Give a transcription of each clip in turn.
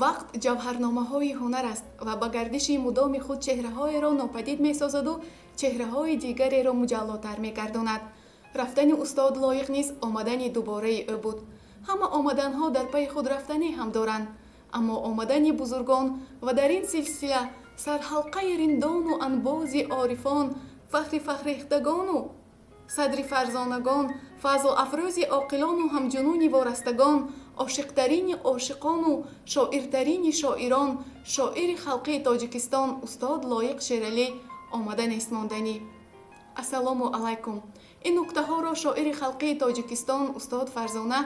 Вақт ҷавҳарномаҳои ҳунар аст ва ба гардиши мудоми худ чеҳраҳоеро нопадид месозаду чеҳраҳои дигареро муҷаллотар мегардонад. Рафтани устод Лоиқ низ омадани дубораи ӯ буд. Ҳама омаданҳо дар пайи худ рафтанӣ ҳам доранд, аммо омадани бузургон ва дар ин силсила сарҳалқаи риндону анбози орифон, фахри фарҳехтагону садри фарзонагон, фазлафрӯзи оқилону ҳамҷунуни ворастагон, ошиқтарини ошиқону шоиртарини шоирон, шоири халқии Тоҷикистон устод Лоиқ Шералӣ омада нест монданӣ. Ассалому алайкум. Ин нуктаҳоро шоири халқии Тоҷикистон устод Фарзона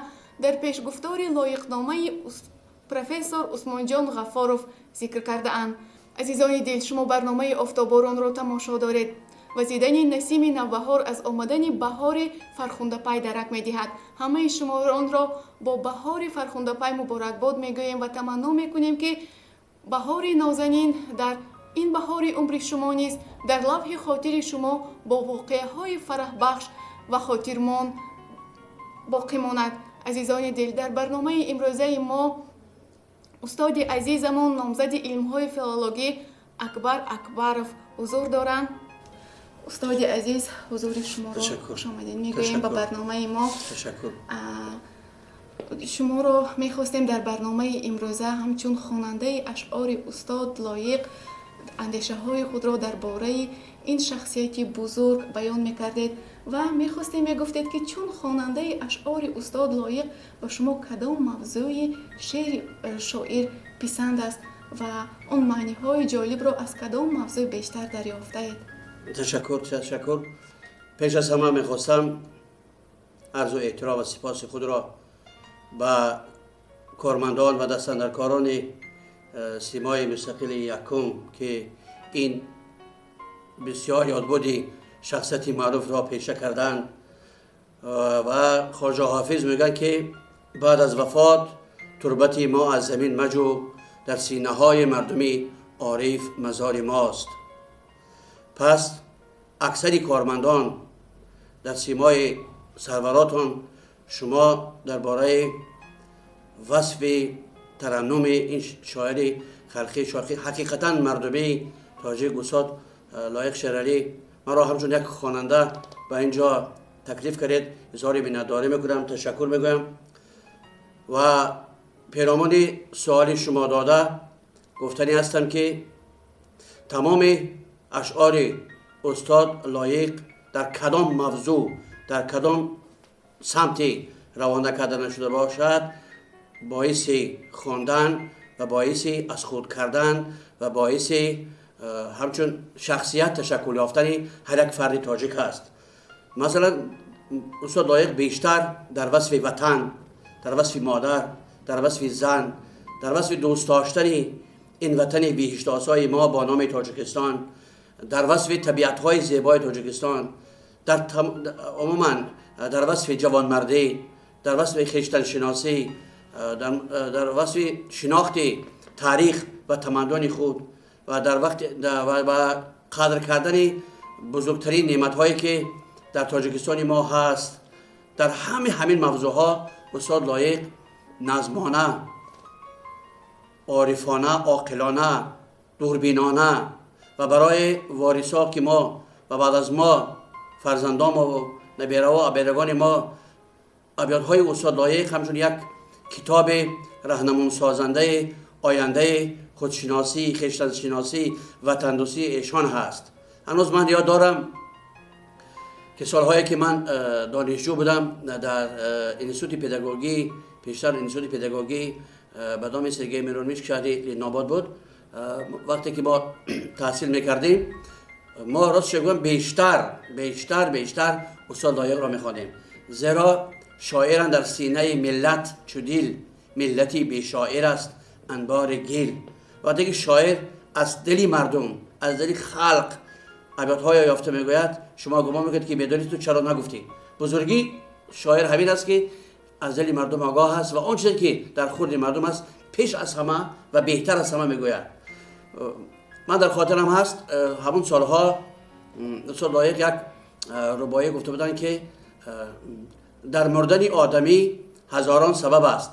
дар пешгуфтори лоиқномаи профессор Усмонҷон Ғаффоров зикр кардаанд. Азизони дил, шумо барномаи Офтоборонро тамошо доред. Вазидани насими навбаҳор аз омадани баҳори фархундапай дарак медиҳад. Ҳамаи шуморонро бо баҳори фархундапай муборакбод мегӯем ва таманно мекунем, ки баҳори нозанин дар ин баҳори умри шумо низ дар лавҳи хотири шумо бо воқеаҳои фараҳбахш ва хотирмон боқӣ монад. Азизони дил, дар барномаи имрӯзаи мо устоди азизамон, номзади илмҳои филологӣ Акбар Акбаров ҳузур доранд. Устоди азиз, ҳузури шуморо хушомадед мегӯем ба барномаи мо. Ташаккур. Шуморо мехостем дар барномаи имрӯза ҳамчун хонандаи ашъори устод Лоиқ андешаҳои худро дар бораи ин шахсияти бузург баён мекардед ва мехостем мегуфтед, ки чун хонандаи ашъори устод Лоиқ ба шумо кадом мавзӯи шеъри шоир писанд аст ва он маъниҳои ҷолибро аз кадом мавзӯъ бештар дарёфтаед. Ташаккур, ташаккур. Пеш аз ҳама мехостам арзу эҳтиром ва сипоси худро ба кормандон ва дастандаркорони Симои мустақили якум, ки ин бисёр ёдбуди шахсияти маъруфро пеша карданд. Ва Хоҷа Ҳофиз мегӯяд, ки баъд аз вафот турбати мо аз замин маҷӯ, дар синаҳои мардуми ориф мазори мост. Пас аксари кормандон дар Симои сарваротон шумо дар бораи васфи тараннуми ин шоири халқӣ, шоири ҳақиқатан мардумии тоҷик, устод Лоиқ Шералӣ, маро ҳамчун як хонанда ба ин ҷо таклиф кардед, изҳори миннатдорӣ мекунам, ташаккур мегӯям. Ва перомони суоли шумо дода гуфтанӣ ҳастам, ки тамоми ашъори устод Лоиқ дар кадом мавзӯъ, дар кадом самти равона карда нашуда бошад, боиси хондан ва боиси аз худ кардан ва боиси ҳамчун шахсият ташаккул ёфтани ҳар як фарди тоҷик аст. Масалан, устод Лоиқ бештар дар васфи ватан, дар васфи модар, дар васфи зан, дар васфи дӯст доштани ин ватани биҳиштосои мо бо номи Тоҷикистон, дар васфи табиатҳои зебои Тоҷикистон, дар умуман дар васфи ҷавонмардӣ, дар васфи хештаншиносӣ, дар васфи шинохти таърих ва тамаддуни худ ва дар вақти ва қадр кардани бузургтарин неъматҳое, ки дар Тоҷикистони мо ҳаст, дар ҳамаи ҳамин мавзӯъҳо устод Лоиқ назмона, орифона, оқилона, дурбинона ва барои ворисо, ки мо ва баъд аз мо фарзандон мо набераҳо, аберагони мо, абётҳои устод Лоиқ ҳамчун як китоби раҳнамунсозандаи ояндаи худшиносӣ, хештаншиносӣ, ватандӯстии эшон ҳаст. Ҳанӯз ман ёд дорам, ки солҳое ки ман донишҷӯ будам дар институти педагогӣ, пештар институти педагогӣ ба номи Сергей Миронович шаҳри Ленинобод буд, вақте ки мо таҳсил мекардем, мо, ростша гӯям, бештар, бештар, бештар устод Лоиқро мехондем, зеро шоиран дар синаи миллат чу дил, миллати бешоир аст анбори гил. Вақте ки шоир аз дили мардум, аз дили халқ абётҳое ёфта мегӯяд, шумо гумон мекунед, ки медонӣ, ту чаро нагуфтӣ? Бузургӣ шоир ҳамин аст, ки аз дили мардум огоҳ аст ва он чизе, ки дар хурди мардум аст, пеш аз ҳама ва беҳтар аз ҳама мегӯяд. Ман дар хотирам ҳаст, ҳамон солҳо устод Лоиқ як рубоӣ гуфта буданд, ки дар мурдани одамӣ ҳазорон сабаб аст,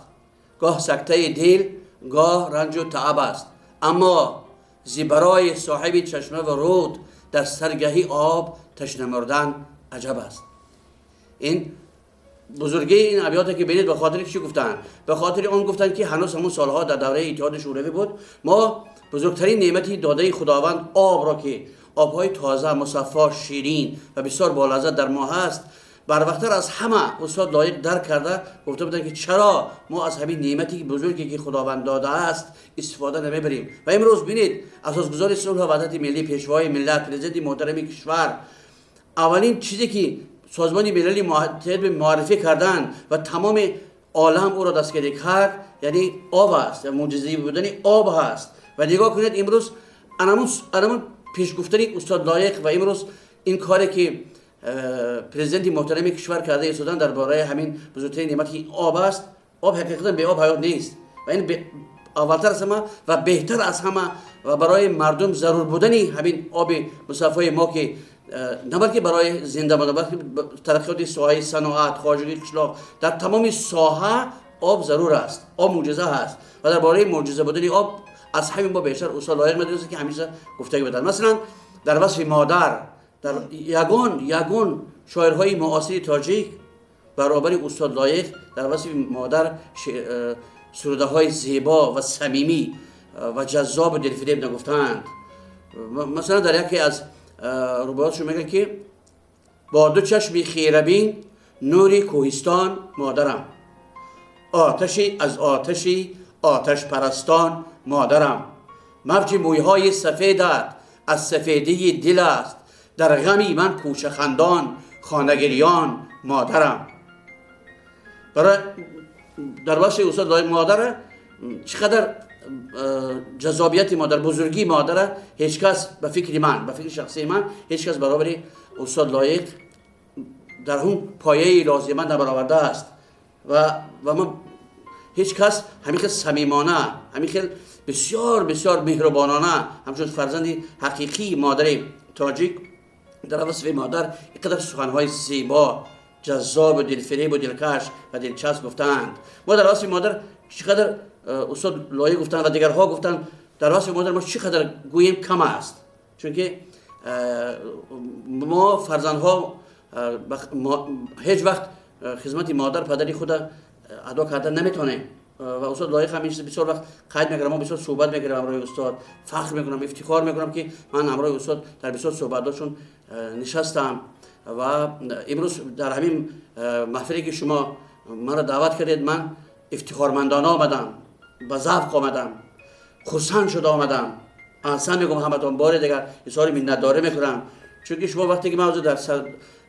гоҳ сактаи дил. گاه رنج و تعب است، اما زیبرای صاحب چشمه و رود در سرگهی آب تشنه مردن عجب است. این بزرگی این ابیاتی که ببینید به خاطر چی گفتن؟ به خاطر اون گفتن که هنوز همون سالها در دوره اتحاد شوروی بود، ما بزرگترین نعمتی داده خداوند آب را که آبهای تازه، مصفا، شیرین و بسیار با لذت در ما هست، بر وقتتر از همه استاد لایق درک کرده گفته بودن که چرا ما از همین نعمتی بزرگی که خداوند داده است استفاده نمیبریم. و امروز ببینید اساسگذار صلح و وحدت ملی، پیشوای ملت، پرزیدنت محترم کشور، اولین چیزی که سازمان ملل متحد معرفی کردن و تمام عالم او را دستگیری کرد یعنی آب است، معجزه‌ای بودن آب هست. و نگاه کنید امروز انمون پیش گفتن استاد لایق و امروز این کاری که پرزیدنت محترم کشور کرده ایستادن درباره همین بزرگترین نعمت که آب است. آب حقیقتا به آب حیات نیست و این اولتر از همه و بهتر از همه و برای مردم ضرور بودن همین آب مصفای ما که نه بلکه برای زنده بودن، بلکه ترقیات ساحه صنعت، خواجگی قشلاق، در تمام ساحه آب ضرور است، آب معجزه هست. و درباره معجزه بودن آب از همین ما بیشتر استاد لایق می‌دونست که همیشه گفته بودن. مثلا در وصف مادر در یگان شاعرهای معاصر تاجیک برابر استاد لایق در وصف مادر سروده های زیبا و صمیمی و جذاب و دلفریب نگفتند. مثلا در یکی از رباعیاتشون میگه که با دو چشم خیره بین نور کوهستان مادرم، آتشی از آتشی آتش پرستان مادرم، موج مویهای سفیدت از سفیدی دل است، در غمی من کوچه خندان خانه گریان مادرم. برای در وصف استاد لایق مادر چقدر جذابیت مادر، بزرگی مادر، هیچ کس به فکر من، به فکر شخصی من، هیچ کس برابر استاد لایق در اون پایه لازمه نبرآورده است. و ما هیچ کس همین خیلی صمیمانه، همین خیلی بسیار بسیار مهربانانه، همچون فرزند حقیقی مادر تاجیک در وصف مادر اینقدر سخنهای زیبا، جذاب و دلفریب و دلکش و دلچسب گفتند. ما در وصف مادر چقدر استاد لایق گفتند و دیگرها گفتند، در وصف مادر ما چقدر گوییم کم است، چون که ما فرزندها هیچ وقت خدمت مادر پدری خود ادا کردن نمیتونیم. و استاد لایق هم این چیز بسیار وقت قید میکنم، ما بسیار صحبت میکنم همراه استاد، فخر میکنم، افتخار میکنم که من همراه استاد در بسیار صحبتاشون نشستم. و امروز در همین محفلی که شما مرا دعوت کردید، من افتخارمندانه آمدم، به ذوق آمدم، خرسند شده آمدم. اصلا میگم همتون بار دیگر اظهار منتداری میکنم، چون که شما وقتی که من در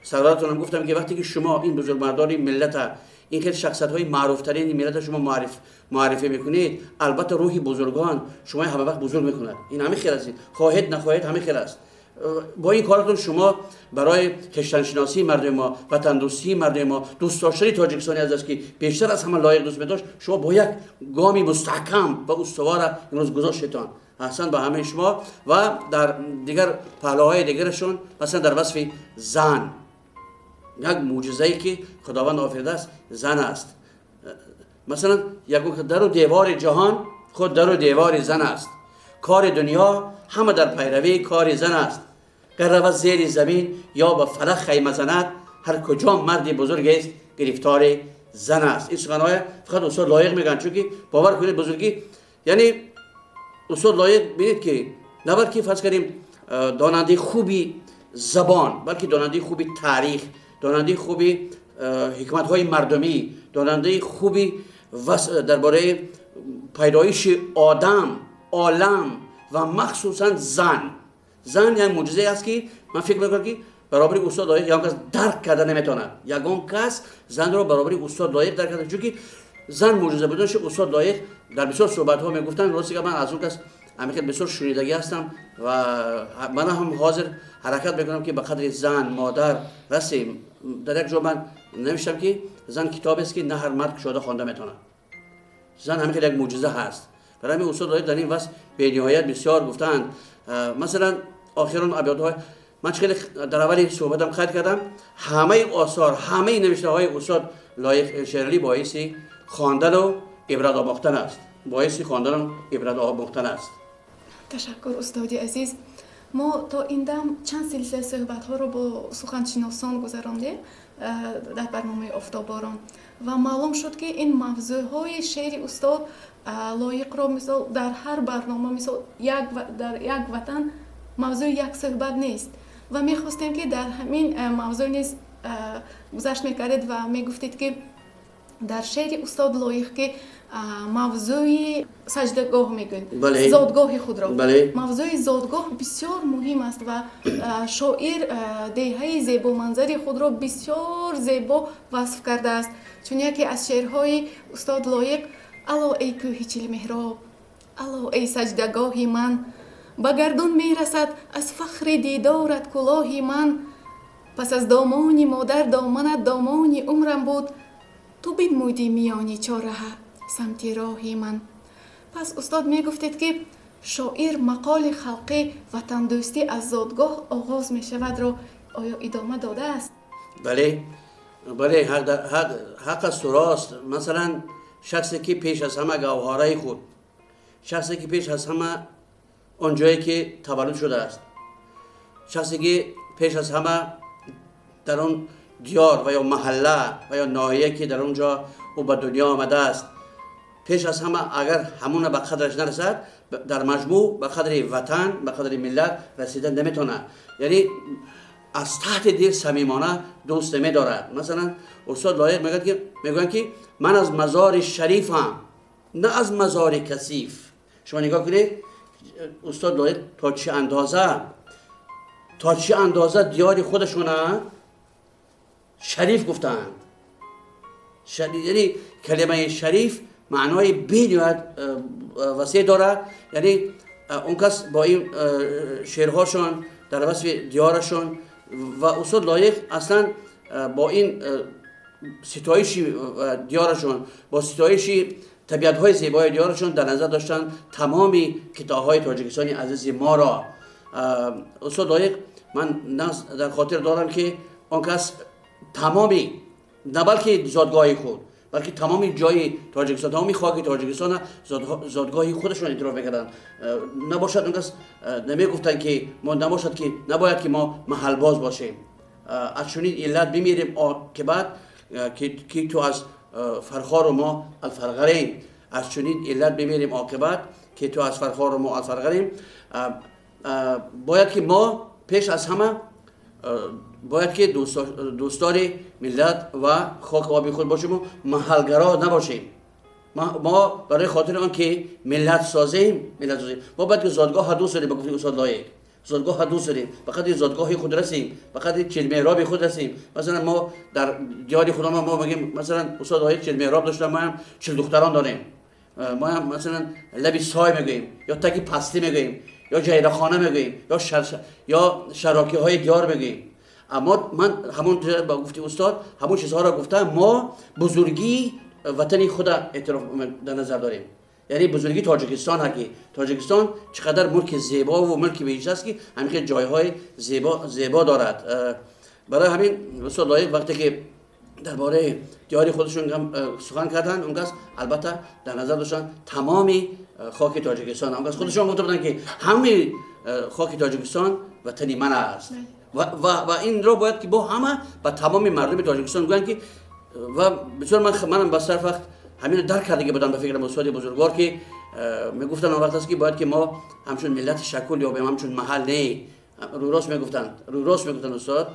سرورتونم گفتم که وقتی که شما این بزرگمردان ملت، این خیلی شخصیت های معروف ترین ملت شما معرفی میکنید، البته روحی بزرگان شما همه وقت بزرگ میکند. این همه خیر است، خواهید نخواهید همه خیر است. با این کارتون شما برای خویشتنشناسی مردم ما، وطن دوستی مردم ما، دوست داشتن تاجیکستانی از است که بیشتر از همه لایق دوست می‌داشت، شما با یک گامی مستحکم و استوار امروز گذاشتتان. احسن به همه شما. و در دیگر پهلوهای دیگرشون، مثلا در وصف زن، یک معجزه‌ای که خداوند آفریده است زن است. مثلا یک در و دیوار جهان خود در و دیوار زن است، کار دنیا همه در پیروی کار زن است، گر رود زیر زمین یا به فلک خیمه زند، هر کجا مرد بزرگ است گرفتار زن است. این سخن‌های فقط استاد لایق میگن، چون که باور کنید بزرگی، یعنی استاد لایق ببینید که نه بلکه فرض کنیم داننده خوبی زبان، بلکه داننده خوبی تاریخ، داننده خوبی حکمت‌های مردمی، داننده خوبی درباره پیدایش آدم، عالم و مخصوصا زن. زن یک معجزه است که من فکر میکنم که برابر استاد لایق یگان کس درک کرده نمیتونه. یگان کس زن رو برابر استاد لایق درک کرده، چون که زن معجزه بودنش استاد لایق در بسیار صحبت ها میگفتن. راستی که من از اون کس همین بسیار شنیدگی هستم و من هم حاضر حرکت میکنم که به قدر زن مادر رسیم. در یک جا من نوشتم که زن کتاب است که نه هر مرد شده خوانده میتونه. زن همین یک معجزه هست. برای همین استاد لایق در این وصف به نهایت بسیار گفتند. مثلا آخرون ابیات‌های من خیلی در اولی صحبتم قید کردم، همه آثار، همه نوشته های استاد لایق شیرعلی باعث خواندن و عبرت آموختن است. боиси хондан ибрат омӯхтан аст. Ташаккур, устоди азиз. Мо то ин дам чанд силсила суҳбатҳоро бо суханшиносон гузарондем дар барномаи Офтоборон ва маълум шуд, ки ин мавзӯъҳои шеъри устод Лоиқро, мисол, дар ҳар барнома, мисол, дар як ватан мавзӯи як суҳбат нест ва мехостем, ки дар ҳамин мавзӯъ низ гузашт мекардед ва мегуфтед, ки дар шеъри устод Лоиқ, ки мавзӯи саҷдагоҳ мегӯед, зодгоҳи худро, мавзӯи зодгоҳ бисёр муҳим аст ва шоир деҳаи зебоманзари худро бисёр зебо васф кардааст. Чун яке аз шеърҳои устод Лоиқ: «Ало, эй кӯҳи Чилмеҳроб, ало, эй саҷдагоҳи ман, ба гардун мерасад аз фахри дидорат кулоҳи ман. Пас аз домони модар доманат домони умрам буд, ту бинмудӣ миёни чорраҳа самти роҳи ман». Пас, устод, мегуфтед, ки шоир мақоли халқӣ «Ватандӯстӣ аз зодгоҳ оғоз мешавад»-ро оё идома додааст? Бале, ҳақ асту рост. Масалан, шахсе ки пеш аз ҳама гавҳораи худ, шахсе ки пеш аз ҳама он ҷое ки таваллуд шудааст, шахсе ки пеш аз ҳама дар он диёр ва ё маҳалла ва ё ноҳия, ки дар он ҷо ӯ ба дунё омадааст, пеш аз ҳама агар ҳамона ба қадраш нарасад, дар маҷмӯъ ба қадри ватан, ба қадри миллат расида наметавонад, яъне аз таҳти дил самимона дӯст намедорад. Масалан, устод Лоиқ мегӯянд, ки ман аз мазори шарифам, на аз мазори касиф. Шумо нигоҳ кунед, устод Лоиқ то чӣ андоза диёри худашона шариф гуфтаанд. Яъне калимаи шариф маънои бениҳоят васеъ дорад. Яъне он кас бо ин шеърҳошон дар васфи диёрашон ва устод Лоиқ аслан бо ин ситоиши диёрашон, бо ситоиши табиатҳои зебои диёрашон дар назар доштанд тамоми қитъаҳои Тоҷикистони азизи моро. Устод Лоиқ, ман дар хотир дорам, ки он кас тамоми, на балки зодгоҳи худ, балки тамоми ҷои Тоҷикистон, тамоми хоки Тоҷикистона зодгоҳи худашон эътироф мекарданд. Набошад, он кас намегуфтанд, ки мо набошад, ки набояд ки мо маҳалбоз бошем. «Аз чунин иллат бимирем оқибат, ки ту аз Фархору мо Алфарғарем. Аз чунин иллат бимирем оқибат, ки ту аз Фархору мо Алфарғарем». Бояд ки мо пеш аз ҳама бояд ки дӯстдори миллат ва хоку оби худ бошему маҳалгаро набошем. Мо барои хотири он ки миллат созем, мо бояд ки зодгоҳа дӯст дорем. Ба гуфти устод Лоиқ, зодгоҳа дӯст дорем, ба қадри зодгоҳи худ расем, ба қадри Чилмеҳроби худ расем. Масалан, мо дар диёри худама мо мегӯем, масалан, устод Лоиқ Чилмеҳроб доштам, мо ҳам Чилдухтарон дорем, мо ҳам, масалан, Лаби Сой мегӯем ё Таги Пастӣ мегӯем ё Ҷайрахона мегӯем ё шарокиҳои диёр мегӯем. Аммо ман ҳамон ба гуфти устод ҳамон чизҳоро гуфтам. Мо бузургии ватани худа эътироф дар назар дорем, яъне бузургии Тоҷикистон, ки Тоҷикистон чӣ қадар мулки зебову мулки беҳишт аст, ки ҳамин ҷойҳои зебо дорад. Барои ҳамин устод Лоиқ вақте ки дар бораи диёри худашон сухан карданд, он кас албатта дар назар доштанд тамоми хоки Тоҷикистон. Он кас худашон гуфта буданд, ки ҳамаи хоки Тоҷикистон ватани ман аст ва инро бояд ки бо ҳама ба тамоми мардуми Тоҷикистон гӯянд, ки ва бисёр манам ба сар вақт ҳаминро дарк кардаги будам. Ба фикрам, устоди бузургвор ки мегуфтанд, он вақт аст, ки бояд ки мо ҳамчун миллат шакул ёбем, ҳамчун маҳал не. Рӯрост мегуфтанд устод: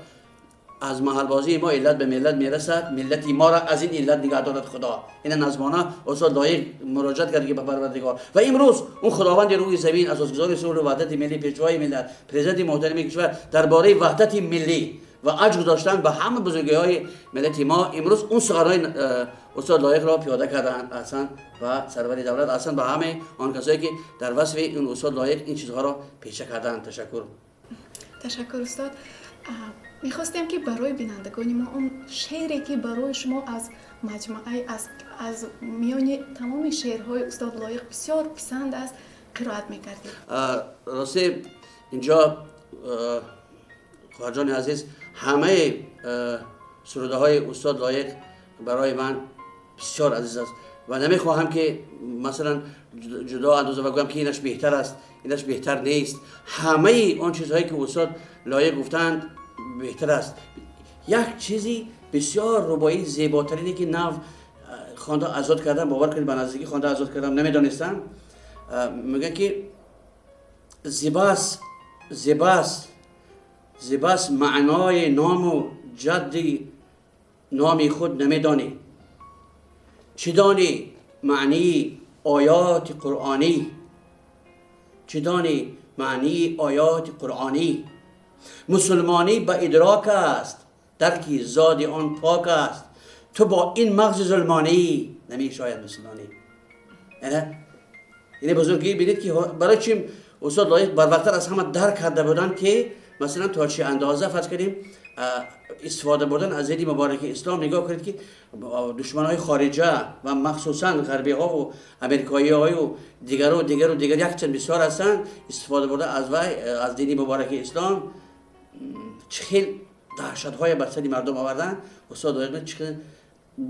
«Аз маҳалбозии мо иллат ба миллат мерасад, миллати моро аз ин иллат нигаҳ дорад Худо». Ина назмона устод Лоиқ муроҷиат кард ки ба Парвардигор ва имрӯз он Худованди рӯи замин, асосгузори сулҳу ваҳдати миллӣ, пешвои миллат, президенти муҳтарами кишвар дар бораи ваҳдати миллӣ ва аҷр гузоштан ба ҳама бузургиҳои миллати мо имрӯз он суханҳои устод Лоиқро пиёда карданд. Аҳсан ба сарвари давлат, аҳсан ба ҳамаи он касое, ки дар васфи ин устод Лоиқ ин чизҳоро пеша карданд. Ташаккур. Ташаккур, устод. Мехостем, ки барои бинандагони мо он шеъре, ки барои шумо аз маҷмӯаи аз миёни тамоми шеърҳои устод Лоиқ бисёр писанд аст, қироат мекардед. Рости, инҷо, хоҳарҷони азиз, ҳамаи сурудаҳои устод Лоиқ барои ман бисёр азиз аст ва намехоҳам, ки مثلا جدا اندازه و گویم که اینش بهتر است اینش بهتر نیست. همه آن چیزهایی که استاد لایق گفتند بهتر است. یک چیزی بسیار رباعی زیباترینی که نو خوانده آزاد کردم، باور کنید به نزدیکی خوانده آزاد کردم نمیدانستم. میگن که زیباست زیباست زیباست معنای نام و جدی نامی خود نمیدانی، چی دانی معنی آیات قرآنی، چی دانی معنی آیات قرآنی. مسلمانی به ادراک است، درکی زاد آن پاک است، تو با این مغز ظلمانی نمی شاید مسلمانی. یعنی بزرگی بینید که برای چی استاد لایق بر وقتر از همه درک کرده بودن که مثلا تا چه اندازه فرض کردیم استفاده بردن از دین مبارک اسلام. نگاه کنید که دشمنای خارجه و مخصوصا غربی ها و امریکایی های و دیگر و دیگر و دیگر یک چند بسیار هستند، استفاده بردن از وی از دین مبارک اسلام چه دهشت های بر سر مردم آوردن. استاد لایق چه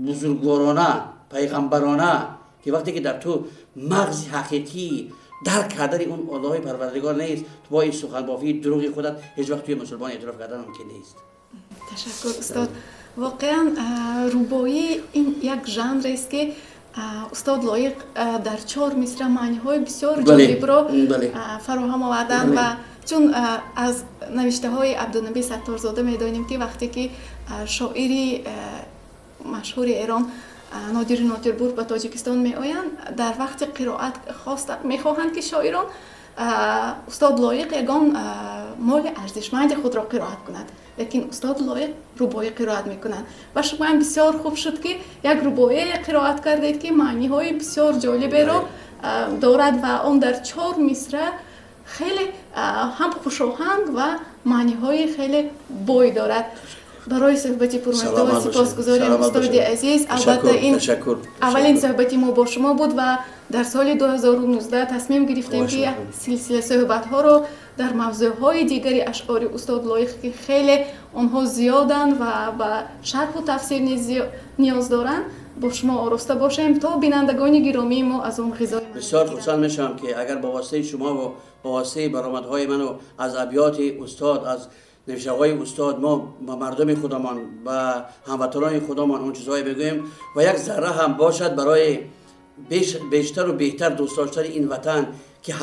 بزرگوارانه پیغمبرانه که وقتی که در تو مغز حقیقی درک کردن اون الله پروردگار نیست، تو با این سخن بافی دروغ خودت هیچ وقت توی مسلمان اعتراف کردن ممکن نیست. تشکر استاد. واقعا رباعی این یک ژانر است که استاد لایق در 4 مصرع معنی های بسیار جالب را فراهم آوردن و چون از نوشته های عبدالنبی ستارزاده میدانیم که وقتی که شاعری مشهور ایران نادر نادرپور به تاجیکستان می آیند، در وقت قرائت میخواهند که شاعران استاد لایق یگان مال ارزشمند خود را قرائت کند، لیکن استاد لایق رباعی قرائت میکنند و شما هم بسیار خوب شد که یک رباعی قرائت کردید که معنی های بسیار جالب را دارد و آن در 4 مصرع خیلی هم خوشاهنگ و معنی های خیلی بای دارد. برای صحبتی پرمحتوا سپاسگزاریم استاد عزیز. البته این اولین صحبتی ما با شما بود و در سال 2019 تصمیم گرفتیم که سلسله صحبت ها رو در موضوع های دیگری اشعار استاد لایق که خیلی آنها زیادند و به شرح و تفسیر نیز نیاز دارند با شما آراسته باشیم تا بینندگان گرامی ما از آن غذای بسیار خوشحال میشم که اگر با واسطه شما و با واسطه برآمدهای من و از ابیات استاد، از نوشته‌های استاد، ما با مردم خودمان و هموطنان خودمان اون چیزهایی بگوییم و یک ذره هم باشد برای بیشتر و بهتر دوست داشتن این وطن که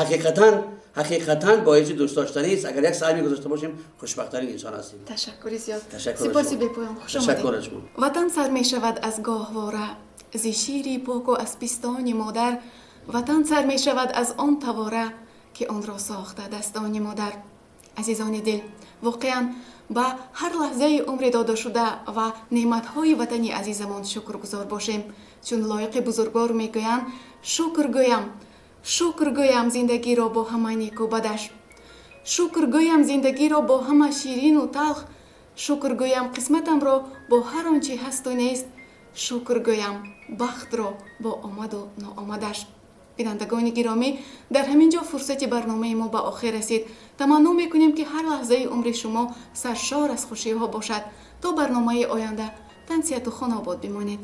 حقیقتاً باعث دوست داشتنی است. اگر یک سعی گذاشته باشیم خوشبخت‌ترین انسان هستیم. تشکر زیاد. سپاسی بپایم. خوش آمدید. تشکر از شما. وطن سر می شود از گاهواره، ز شیری پاک و از پستان مادر. وطن سر می شود از آن تواره که آن را ساخته دستان مادر. عزیزان دل، واقعا به هر لحظه عمر داده شده و نعمت‌های وطنی عزیزمان شکرگزار باشیم، چون لایق بزرگوار میگویند شکر گویم زندگی را با همه نیک و بدش، شکر گویم زندگی را با همه شیرین و تلخ، شکر گویم قسمتم را با هر آنچه هست و نیست، شکر گویم بخت را با آمد و ناآمدش. بینندگان گرامی، در همین جا فرصت برنامه ما به آخر رسید. تمنا میکنیم که هر لحظه عمر شما سرشار از خوشی ها باشد. تا برنامه آینده تن صحت و خانه آباد بمانید.